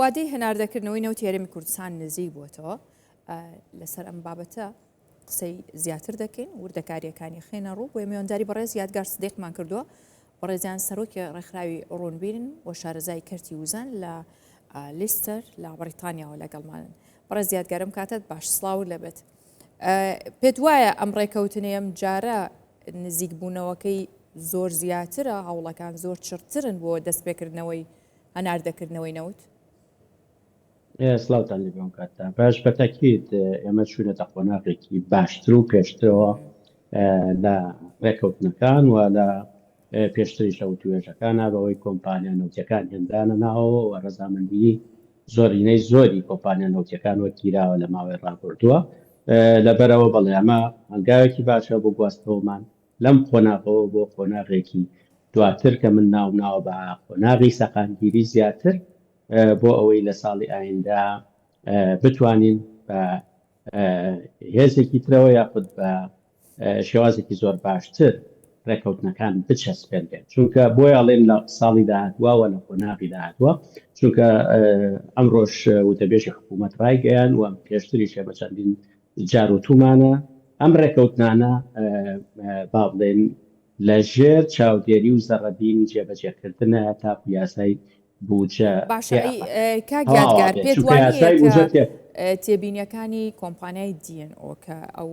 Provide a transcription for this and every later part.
وادەی هەناردەکردنەوەی نەوتی هەرێمی کوردستان نزیک بووەتەوە، لەسەر ئەم بابەتە قسەی زیاتر دەکەین، وردەکارییەکانی خێنە ڕوو. بۆیە میوانداری بەڕێز یادگار سدیقمان کردووە، بەڕێزیان سەرۆکی ڕێکخراوی ڕوونبیرن و شارەزای کەرتی وزەن لە لیستەر لە بەریتانیاوە لەگەڵمانن. بەڕێز یادگارم کاتت باش، سڵاوت لەبێت. پێت وایە ئەم ڕێکەوتنەی ئەم جارە نزیکبوونەوەکەی زۆر زیاترە، هەوڵەکان زۆر چڕترن بۆ دەستپێکردنەوەی هەناردەکردنەوەی نەوت؟ سڵاوتان لێبێ ئەم کاتە باش. بە تەکید ئێمە چوونەتە قۆناغێکی باشتر و پێشترەوە لە ڕێکەوتنەکان و لە پێشتریش لە وتوێژەکانە بەوەی کۆمپانیا نەوتیەکان هێنرانە ناوەوە و ڕەزامەندیی زۆرینەی زۆری کۆمپانیا نەوتیەکان وەرگیراوە لە ماوەی ڕابردووە. لەبەرئەوە بەڵێ ئەمە هەنگاوێکی باشە بۆ گواستنەوەمان لەم قۆناغەوە بۆ قۆناغێکی دواتر کە من ناوم ناوە بە قۆناغی سەقامگیری زیاتر بۆ ئەوەی لە ساڵی ئایندە بتوانین بە هێزێکی ترەوە یاخود بە شێوازێکی زۆر باشتر ڕێکەوتنەکان بچەسپێنرێن چونکە بۆیە ئەڵێن لە ساڵی داهاتووە و لە قۆناغی داهاتووە چونکە ئەمڕۆش وتەبێژی حکوومەت ڕایگەیان و پێشتریش ئێمە چەندین جار وتومانە ئەم ڕێکەوتنانە با بڵێن لە ژێر چاودێری و زەڕەبینی جێبەجێکردنە تاکو یاسای بودجە باشە ئەی تێئەپەڕێت کاک تەواو یادگار ئەبێت پێت چونکە وا نییە یاسای کە بودجە تێ تێبینیەکانی کۆمپانیای DNO کە ئەو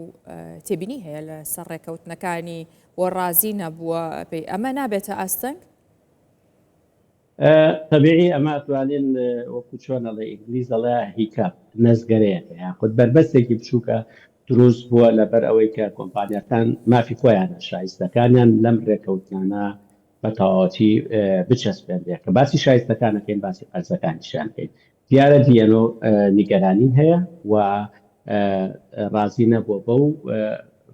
تێبینی هەیە لە سەر ڕێکەوتنەکانی و ڕازی نەبووە پێی ئەمە نابێتە ئاستەنگ؟ تەبیعی ئەمە ئەتوانین وەکو چۆن ئەڵێ ئینگلیز ئەڵێ hiccup نەزگەرەیەکە یاخود بەربەستێکی بچووکە دروست بووە لەبەر ئەوەی کە کۆمپانیاکان مافی خۆیانە شایستەکانیان لەم ڕێکەوتنانە بە تەواوەتی بچەسپێنرێ کە باسی شایستەکان ئەکەین باسی قەرزەکانیشیان ئەکەین دیارە DNO نیگەرانی هەیە و ڕازی نەبووە بەو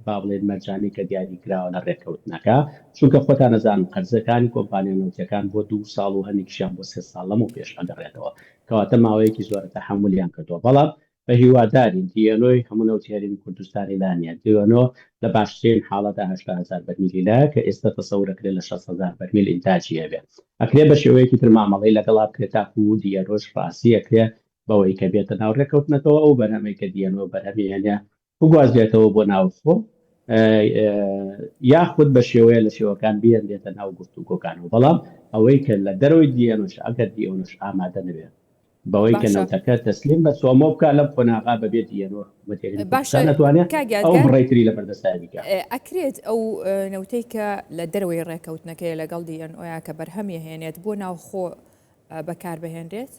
با بڵێین مەرجانەی کە دیاری کراوە لە ڕێککەوتنەکە، چونکە خۆتان ئەزانن قەرزەکانی کۆمپانیا نەوتیەکان بۆ دوو ساڵ و هەندێکیشیان بۆ سێ ساڵ لەمەو پێش ئەگەڕێتەوە، کەواتە ماوەیەکی زۆرە تەحەمولیان کردووە، بەڵام بە هیوادارین DNO ی هەموو نەوتی هەرێمی کوردستانی لا نیە، DNO لە باشترین حاڵەتا 80 هەزار بەرمیلی لایە کە ئێستا تەسەور ئەکرێ لە 60 هەزار بەرمیل ئینتاجی هەبێ، ئەکرێ بە شێوەیەکی تر مامەڵەی لەگەڵا بکرێ تاکوو DNO ش ڕازی ئەکرێ بەوەی کە بێتە ناو ڕێککەوتنەکەوە ئەو بەرهەمەی کە DNO بەرهەمی هێنێ بگوازرێتەوە بۆ ناوخۆ یاخود بە شێوەیە لە شێوەکان بهێنرێتە ناو گفتوگۆکانەوە بەڵام ئەوەی کە لە دەرەوەی DNO ش ئەگەر DNO ش ئامادە نەبێت بەوەی کە باشە. نەوتەکە تەسلیم بە سۆمۆ بکا لەم قۆناغا بەبێ DNO حکوومەتی هەرێمی باشە کوردستان نەتوانێ کاک ئەو یادگار بڕەی تری لەبەردەستایە بیکا. ئەکرێت ئەو نەوتەی کە لە دەرەوەی ڕێکەوتنەکەیە لەگەڵ DNO یا کە بەرهەمی هێنێت بۆ ناوخۆ بەکاربهێنرێت؟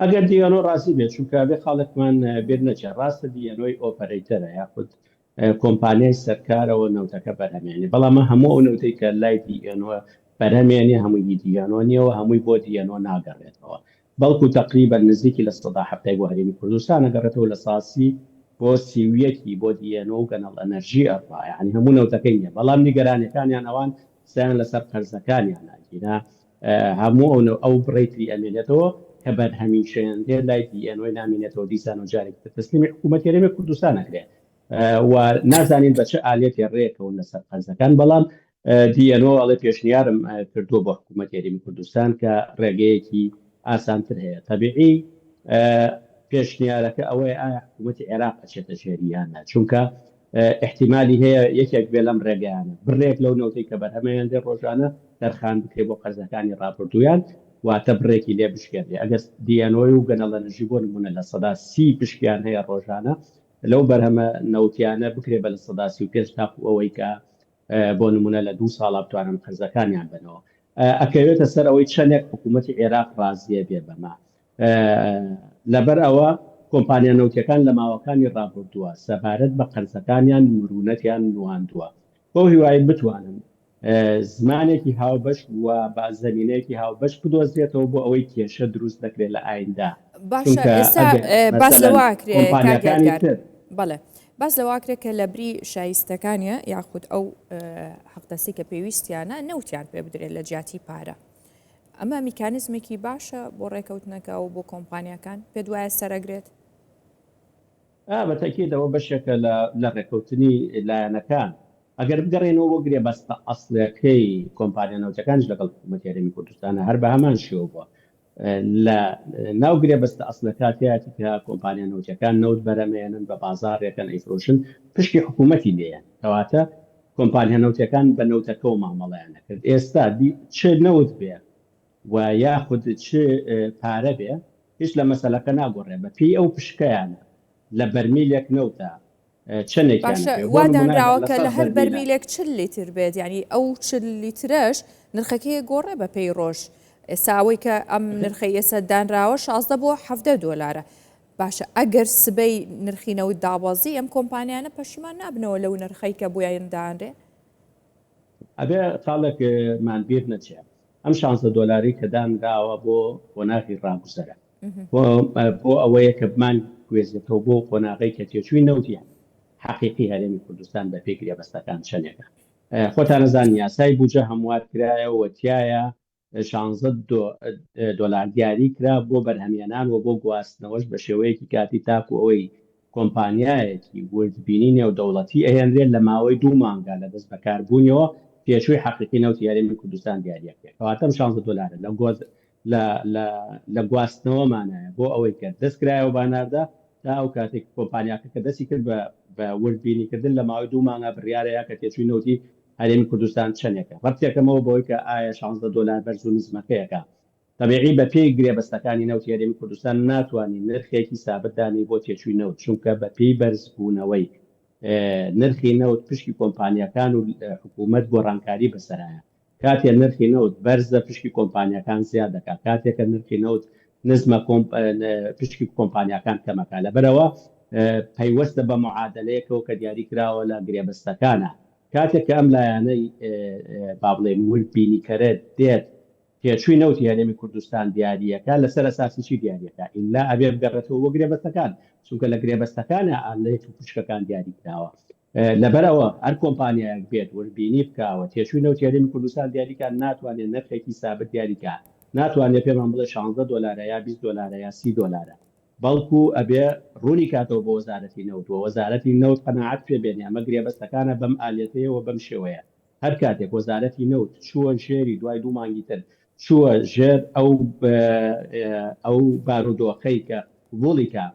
ئەگەر DNO ڕازی بێت، چونکە ئەبێ خاڵێکمان بیر نەچێت، ڕاستە DNO ی operator ە یاخود کۆمپانیای سەرکارەوە نەوتەکە بەرهەمێنێ، بەڵام هەموو ئەو نەوتەی کە لای DNO بەرهەمێنێ هەمووی هی DNO نییە و هەمووی بۆ DNO ناگەڕێتەوە، بەڵکو تەقریبەن نزیکی 70% ی بۆ هەرێمی کوردستان ئەگەڕێتەوە 30% بۆ 31 ی بۆ DNO و گەنەڵ ئەنەرژی ئەڕوا، یانی هەموو نەوتەکەی نییە، بەڵام نیگەرانیەکانیان ئەوان قسەیان لەسەر قەرزەکانیانە ئەگینا هەموو ئەو ئەو بڕەی تری ئەمێنێتەوە کە بەرهەمیشێنرێ لای DNO ی نامێنێتەوە دیسان و جارێکی تر تەسلیمی حکوومەتی هەرێمی کوردستان ئەکرێ و نازانین بە چ ئالیەتێ ڕێکەون لەسەر قەرزەکان بەڵام DNO ئەڵێ پێشنیارم کردووە بۆ حکوومەتی هەرێمی کوردستان کە ڕێگەیەکی ئاسانتر هەیە تەبیعی پێشنیارەکە ئەوەیە ئایا حکوومەتی عێراق ئەچێتە ژێری یان نا چونکە ئیحتیمالی هەیە یەکێک بێ لەم ڕێگایانە بڕێک لەو نەوتەی کە بەرهەمەیان دێ ڕۆژانە تەرخان بکرێ بۆ قەرزەکانی ڕابردوویان واتە بڕێکی لێ بشکێنرێ ئەگەر DNO و گەنەڵەنرژی بۆ نموونە 30% پشکیان هەیە ڕۆژانە لەو بەرهەمە نەوتیانە بکرێ بە 35% تاکو ئەوەی کە بۆ نموونە لە دوو ساڵا بتوانن قەرزەکانیان بەنەوە ئەکەوێتە سەر ئەوەی چەندێک حکوومەتی عێراق ڕازیە بێ بەمە لەبەر ئەوە کۆمپانیا نەوتیەکان لە ماوەکانی ڕابردووە سەبارەت بە قەرزەکانیان مرونەتیان نواندووە بەو هیوایەی بتوانن زمانێکی هاوبەش و بە زەمینەیەکی هاوبەش بدۆزرێتەوە بۆ ئەوەی کێشە دروست نەکرێت لە ئایندە باشە چونکە ئێستا ئەگەر باس مەسەلەن لەوە ئەکرێ کاک کۆمپانیاکانی یادگار تر بەڵێ باس لەوە ئەکرێ کە لەبری شایستەکانیە یاخود ئەو حەقدەستی کە پێویستیانە نەوتیان پێ بدرێت لە جیاتی پارە ئەمە میکانیزمێکی باشە بۆ ڕێکەوتنەکە و بۆ کۆمپانیاکان پێت وایە سەرەگرێت؟ ئا بە تەئکید ئەوە بەشێکە لە لە ڕێکەوتنی لایەنەکان. ئەگەر بگەڕێینەوە بۆ گرێبەستە ئەسڵیەکەی کۆمپانیا نەوتەکانیش لەگەڵ حکوومەتی هەرێمی کوردستانا هەر بە هەمان شێوە بووە. لە ناو گرێبەستە ئەسڵەکە تیایەتی کە کۆمپانیا نەوتیەکان نەوت بەرەمەیەنن بە بازاڕێکەن ئەیفرۆشن پشکی حکوومەتی لێیە کەواتە کۆمپانیا نەوتیەکان بە نەوتەکەوە مامەڵەیان ئەکرد ئێستا چ نەوت بێ و یاخود چ پارە بێ هیچ لە مەسەلەکە ناگۆڕێ بە پێی ئەو پشکەیانە لە بەرمیلێک نەوتە چەندێکیان باشە ئەکرێ بۆ وا نمونە ئەگەر دانراوە لە کە سەد لە هەر بەرمیلە بەرمیلێک 40 لیتر بێت یعنی ئەو 40 لیترەش نرخەکەی گۆڕێ بە پێی ڕۆژ ئێستا ئەوەی کە ئەم نرخەی ئێستا دانراوە 16 بۆ 17 دۆلارە باشە ئەگەر سبەی نرخی نەوت دابەزی ئەم کۆمپانیانە پەشیمان نابنەوە لەو نرخەی کە بۆیان دانرێ؟ ئەبێ خاڵێک مان بیر نەچێ ئەم شانزدە دۆلارەی کە دانراوە بۆ قۆناغی ڕاگوزەرە بۆ ئەوەیە کە بمان گوێزێتەوە بۆ قۆناغەی کە تێچووی نەوتی حەقیقی هەرێمی کوردستان بە پێی گرێبەستەکان چەندێکە خۆتان ئەزانن یاسای بوجە هەموار کرایەوە و تیایا شانزە دۆلار دیاری کرا بۆ بەرهەمهێنان و بۆ گواستنەوەش بە شێوەیەکی کاتی تاکو ئەوەی کۆمپانیایەکی وردبینی نێودەوڵەتی ئەهێنرێت لە ماوەی دوو مانگا لە دەست بەکاربوونیەوە تێچووی حەقیقی نەوتی هەرێمی کوردستان دیاریەکرێت کەواتە ئەم شانزە دۆلارە لە لە لە لە گواستنەوەمانایە بۆ ئەوەی کە دەست کرایەوە بە هەناردە تا ئەو کاتێک کۆمپانیاکە کە دەستی کرد بە بە وردبینیکردن لە ماوەی دوو مانگا بڕیارە یا کە تێچووی نەوتی هەرێمی کوردستان چەندێکە؟ ڕەبتێکەمەوە بەوەی کە ئایا شانزدە دۆلار بەرز و نزمەکەیەکە؟ تەبیعی بە پێی گرێبەستەکانی نەوتی هەرێمی کوردستان ناتوانی نرخێکی سابت دانێی بۆ تێچووی نەوت چونکە بە پێی بەرزبوونەوەی نرخی نەوت پشکی کۆمپانیاکان و حکوومەت گۆڕانکاری بەسەرایە کاتێ نرخی نەوت بەرزە پشکی کۆمپانیاکان زیاد دەکات کاتێ کە نرخی نەوت نزمە پشکی کۆمپانیاکان کەمەکا لەبەرئەوە پەیوەستە بە معادەلەیەکەوە کە دیاری کراوە لە گرێبەستەکانا کاتێک کە ئەم لایەنەی با بڵێین وردبینیکەرە دێت تێچووی نەوتی هەرێمی کوردستان دیاریەکا لەسەر ئەساسی چی دیاریەکا ئیلا ئەبێ بگەڕێتەوە بۆ گرێبەستەکان چونکە لە گرێبەستەکانا ئالێت و پشکەکان دیاری کراوە لەبەرئەوە هەر کۆمپانیایەک بێت وردبینی بکا و تێچووی نەوتی هەرێمی کوردستان دیاری کا ناتوانێت نرخێکی سابت دیاری کا ناتوانێت پێمان بڵێ 16 دۆلارە یا 20 دۆلارە یا 30 دۆلارە بەڵکو ئەبێ ڕوونی کاتەوە بۆ وەزارەتی نەوت و وەزارەتی نەوت قەناعەت پێ بێنێ ئەمە گرێبەستەکانە بەم ئالیەتەیە و بەم شێوەیە هەر کاتێک وەزارەتی نەوت چووە ژێری دوای دوو مانگی تر چووە ژێر ئەو ئەو بارودۆخەی کە قبوڵی کا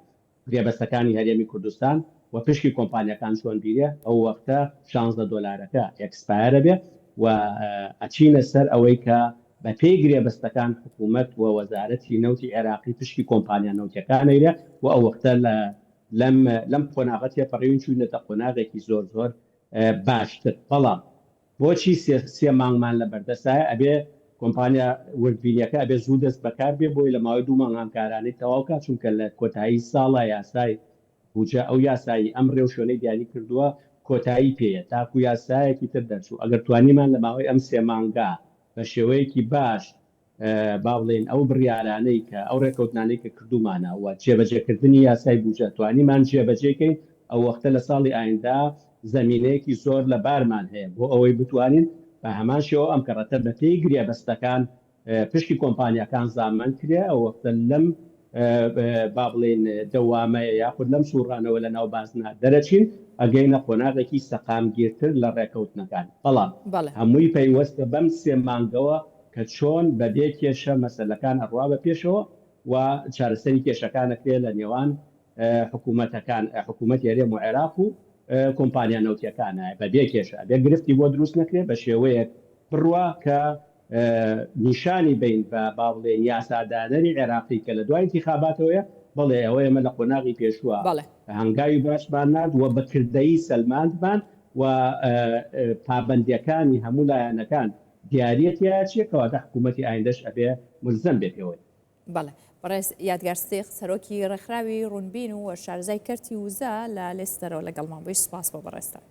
گرێبەستەکانی هەرێمی کوردستان و پشکی کۆمپانیاکان چۆن بیرێ ئەو وەختە شانزدە دۆلارەکە expire ئەبێ و ئەچینە سەر ئەوەی کە بە پێی گرێبەستەکان حکوومەت و وەزارەتی نەوتی عێراقی پشکی کۆمپانیا نەوتیەکان ئەیرێ و ئەو وەختە لە لەم لەم قۆناغە تێپەڕیوین چووینەتە قۆناغێکی زۆر زۆر باشتر بەڵام بۆچی سێ مانگمان لەبەردەستایە ئەبێ کۆمپانیا وردبینیەکە ئەبێ زوو دەست بەکار بێ بۆی لە ماوەی دوو مانگ ئەم کارانەی تەواو کا چونکە لە کۆتایی ساڵا یاسای بوجە ئەو یاسایی ئەم ڕێوشوێنەی دیاری کردووە کۆتایی پێیە تاکو یاسایەکی تر دەرچوو ئەگەر توانیمان لە ماوەی ئەم سێ مانگە بە شێوەیەکی باش با بڵێین ئەو بڕیارانەی کە ئەو ڕێکەوتنانەی کە کردوومانە و جێبەجێکردنی یاسای بوجە توانیمان جێبەجێی کەین ئەو وەختە لە ساڵی ئایندە زەمینەیەکی زۆر لەبارمان هەیە بۆ ئەوەی بتوانین بە هەمان شێوە ئەم کەڕەتە بەپێی گرێبەستەکان پشکی کۆمپانیاکان زامن کرێ ئەو وەختە لەم با بڵێین دەوامەیە یاخود لەم سوڕانەوە لە ناو بازنە دەرەچین ئەگەینە قۆناغێکی سەقامگیرتر لە ڕێکەوتنەکان بەڵام هەمووی پەیوەستە بەم سێ مانگەوە کە چۆن بە بێ کێشە مەسەلەکان ئەڕوا بە پێشەوە و چارەسەری کێشەکان ئەکرێ لە نێوان حکوومەتەکان حکوومەتی هەرێم و عێراق و کۆمپانیا نەوتیەکانە بە بێ کێشە ئەبێ گرفتی بۆ دروست نەکرێ بە شێوەیەک بڕوا کە نیشانی بەین بە با بڵێین یاسادانەری عێراقی کە لە دوای ئینتیخاباتەوەیە بەڵێ ئەوە ئێمە لە قۆناغی پێشووە هەنگاوی باشمان نارد و بە کردەیی سەلماندمان و پابەندیەکانی هەموو لایەنەکان دیاریە تیایا چیە کەواتە حکوومەتی ئایندەش ئەبێ مولزەم بێ پێوەی. بەڵێ بەڕێز یادگار سدیق سەرۆکی ڕێکخراوی ڕوونبین و شارەزای کەرتی وزە لە لێستەرەوە لەگەڵمان بووی سوپاس بۆ بەڕێزتان.